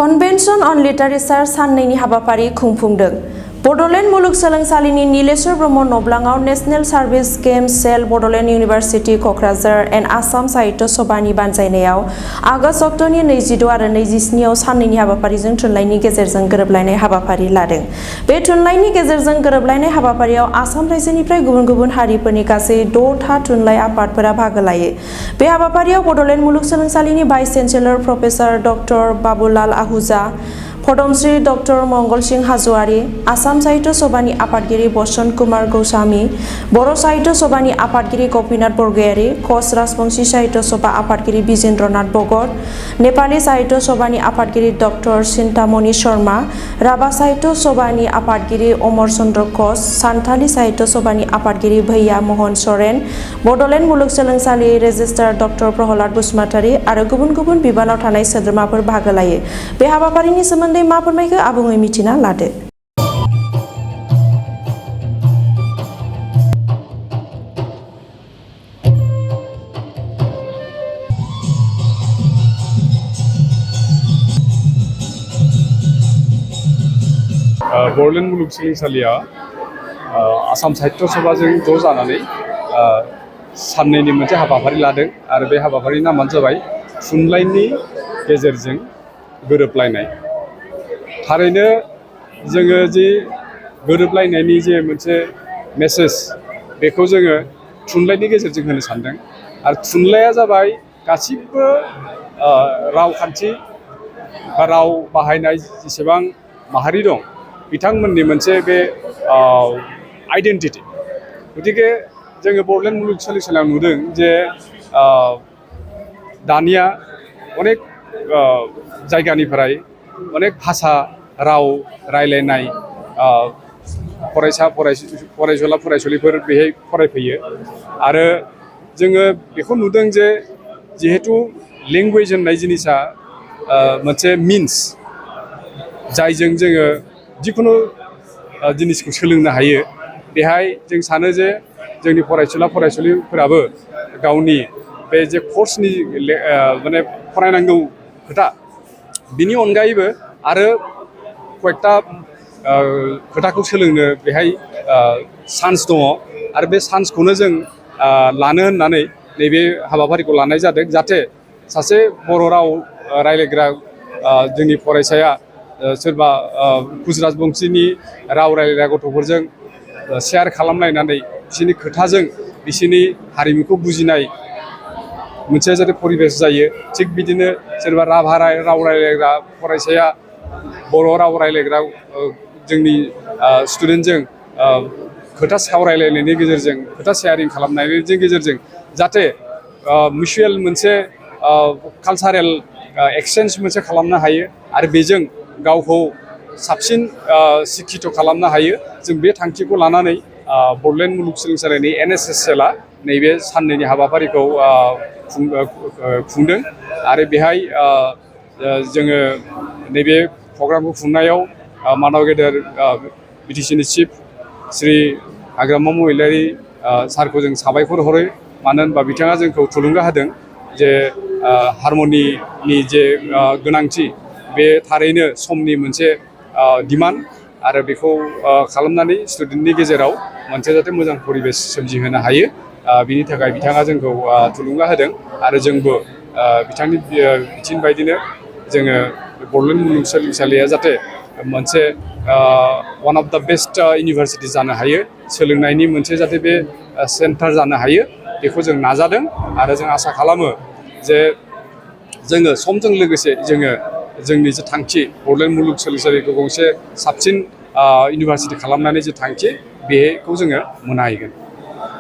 Convention अन literature साननैनि हाबाफारि खुंफुंदों। बड'लेण्ड मुलुगसोलोंसालिनि नीलेश्वर ब्रह्म नब्लाङाव national service games cell Bodoland university Kokrajhar and Assam Sahitya सभानि बानजायनायाव आगष्ट अक्ट'नि 26 आरो 27आव साननैनि हाबाफारिजों थुनलाइनि गेजेरजों गोरोबलायनाय हाबाफारि लादों। बे थुनलाइनि गेजेरजों गोरोबलायनाय हाबाफारियाव आसाम रायजोनिफ्राय गुबुन गुबुन हारिफोरनि गासै 6था थुनलाइ आफादफोरा बाहागो लायो। बे हाबाफारियाव बड'लेण्ड मुलुगसोलोंसालिनि vice chancellor professor doctor Babulal Ahuja, Padmashri doctor Mangalsingh Hazowary, Assam Sahitya सभानि आफादगिरि बसन्त कुमार गौस्वामी, बर' साहित्य सभानि आफादगिरि गपिनाथ बरगयारि, कच राजबंशी साहित्य सभा आफादगिरि बिजेन्द्रनाथ भगत, नेपाली साहित्य सभानि आफादगिरि डक्टर चिन्तामणि शर्मा, राभा साहित्य सभानि आफादगिरि अमर चन्द्र कच, सान्थाली साहित्य सभानि आफादगिरि भैया महन सरेन, बड'लेण्ड मुलुगसोलोंसालि रेजिस्ट्रार डक्टर प्रहलाद बसुमतारी आरो गुबुन गुबुन बिबानाव थानाय सोद्रोमाफोर बाहागो लायो। बे हाबाफारिनि सोमोन्दै मा फोरमायखो आबुङै मिथिना लादो। बड'लेण्ड मुलुगसोलोंसालिया आसाम साहित्य सभाजों ज' जानानै साननैनि मोनसे हाबाफारि लादों आरो बे हाबाफारिनि नामानो जाबाय थुनलाइनि गेजेरजों गोरोबलायनाय। थारैनो जोङो जि गोरोबलायनायनि जे मोनसे मेसेज बेखौ जोङो थुनलाइनि गेजेरजों होनो सानदों आरो थुनलाइया जाबाय गासिबो रावखान्थि बा राव बाहायनाय जेसेबां माहारि दं बिथांमोननि मोनसे बे आइडेन्टिटि। गतिके जोङो बड'लेण्ड मुलुगसोलोंसालियाव नुदों जे दानिया अनेक जायगानिफ्राय अनेक भाषा राव रायलायनाय फरायसुला फरायसुलिफोर बेहाय फरायफैयो आरो जोङो बेखौ नुदों जे जिहेतु लेंगुवेज होननाय जिनिसा मोनसे मिन्स जायजों जोङो जिखुनु जिनिसखौ सोलोंनो हायो। बेहाय जों सानो जे जोंनि फरायसुला फरायसुलिफोराबो गावनि बे जे कर्सनि माने फरायनांगौ खोथा बिनि अनगायैबो आरो कयेकटा खोथाखौ सोलोंनो बेहाय चान्स दङ आरो बे चान्सखौनो जों लानो होननानै नैबे हाबाफारिखौ लानाय जादों, जाहाथे सासे बर' राव रायलायग्रा जोंनि फरायसाया सोरबा कुच राजबंशीनि राव रायलायग्रा गथ'फोरजों शेयार खालामलायनानै बिसोरनि खोथाजों बिसोरनि हारिमुखौ बुजिनाय मोनसे जाहाथे परिबेस जायो। थिग बिदिनो सोरबा राभा राव रायलायग्रा फरायसाया बर' राव रायलायग्रा जोंनि स्टुडेन्टजों खोथा सावरायलायनायनि गेजेरजों खोथा शेयारिं खालामनायनि गेजेरजों जाहाथे मिउचुएल मोनसे कालचारेल एक्सचेन्ज मोनसे खालामनो हायो आरो बेजों गावखौ साबसिन शिक्षित खालामनो हायो। जों बे थांखिखौ लानानै बड'लेण्ड मुलुगसोलोंसालिनि NSSLआ नैबे साननैनि हाबाफारिखौ खुंदों आरो बेहाय जोङो नैबे प्रग्रामखौ खुंनायाव मानाव गेदेर BTCनि चिफ श्री हाग्रामा महिलारि सारखौ जों साबायखर हरो। मानो होनबा बिथाङा जोंखौ थुलुंगा होदों जे हारमनिनि जे गोनांथि बे थारैनो समनि मोनसे डिमान्ड आरो बेखौ खालामनानै स्टुडेन्टनि गेजेराव मोनसे जाहाथे मोजां परिबेस सोमजिहोनो हायो बिनि थाखाय बिथाङा जोंखौ थुलुंगा होदों आरो जोंबो बिथांनि बिथिं बायदिनो जोङो बड'लेण्ड मुलुगसोलोंसालिया जाहाथे मोनसे वान अफ द बेस्ट इउनिभार्सिटि जानो हायो, सोलोंनायनि मोनसे जाहाथे बे सेन्टार जानो हायो बेखौ जों नाजादों आरो जों आसा खालामो जे जोङो समजों लोगोसे जोङो जोंनि जे थांखि बड'लेण्ड मुलुगसोलोंसालिखौ गंसे साबसिन इउनिभार्सिटि खालामनानै जे थांखि बेखौ जोङो मोनहैगोन।